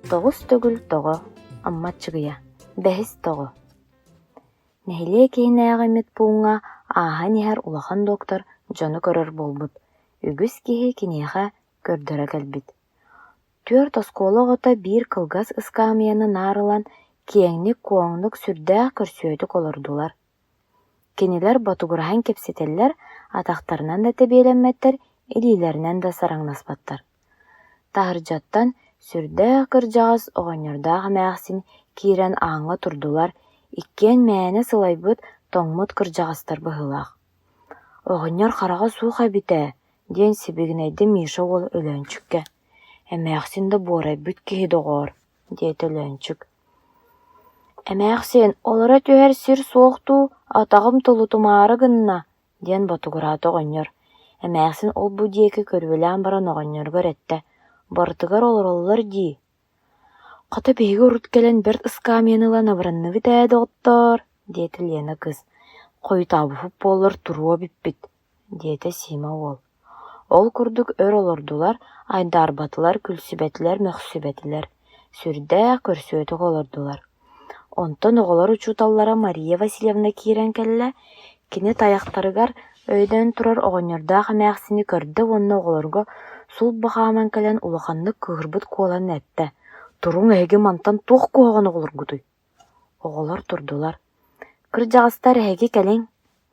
Тоҕус төгүл тоҕо, Амма Аччыгыйа, бэһис тоҕо Нэһилиэк иһинээҕи медпууҥҥа ааһан иһэр улахан доктор дьону көрөр буолбут, үгүс киһи киниэхэ көрдөрө кэлбит. Түөрт оскуола оҕото биир кылгас ыскаамыйаны наар ылан, киэҥник-куоҥнук сүрдээх көрсүөтүк олордулар. Кинилэр ботугураһан кэпсэтэллэр, атахтарынан да тэбиэлэммэттэр, илиилэринэн да сараҥнаспаттар. Таһырдьаттан сүрдээх кырдьаҕас оҕонньордоох эмээхсин киирэн ааҥҥа турдулар, иккиэн мээнэ сылайбыт, тоҥмут кырдьаҕастар быһыылаах. «Оҕонньор хараҕа суох эбит ээ» диэн сибигинэйдэ Миша уол Өлөөнчүккэ. «Эмээхсин да буорайбыт киһи доҕоор» диэтэ Өлөөнчүк. «Эмээхсин, олоро түһэр сир суох дуу, атаҕым тулутумаары гынна» диэн ботугураата оҕонньор. Эмээхсин ол-бу диэки көрүөлээн баран оҕонньоругар эттэ: «Барытыгар олороллор дии» «Хата биһиги урут кэлэн бэрт ыскаамыйаны ылан абыранныбыт ээ, доҕоттоор» диэтэ Лена кыыс. «Хойутаабыппыт буоллар туруо эбиппит» диэтэ Сима уол. Ол курдук өр олордулар, айдаарбатылар, күлсүбэтилэр, мөхсүбэтилэр, сүрдээх көрсүөтүк олордулар. Онтон оҕолор учууталлара Мария Васильевна киирэн кэллэ, кини тайахтарыгар өйдөөн турар оҕонньордоох эмээхсини көрдө уонна оҕолорго сулбу хааман кэлэн улаханнык кыыһырбыт куолаһынан эттэ: «Туруҥ эһиги мантан туох куһаҕан оҕолоргутуй?» Оҕолор турдулар: «Кырдьаҕастар эһиги кэлиҥ»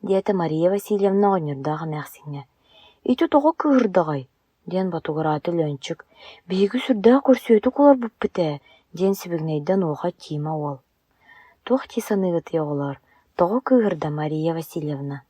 диэтэ Мария Васильевна оҕонньордоох эмээхсиҥҥэ. «Ити тоҕо кыыһырдаҕай?» диэн ботугураата Өлөөнчүк. «Биһиги сүрдээх көрсүөтүк олорбуппут ээ» диэн сибигинэйдэ онуоха Тима уол. «Туох дии саныыгытый, оҕолоор, тоҕо кыыһырда Мария Васильевна?»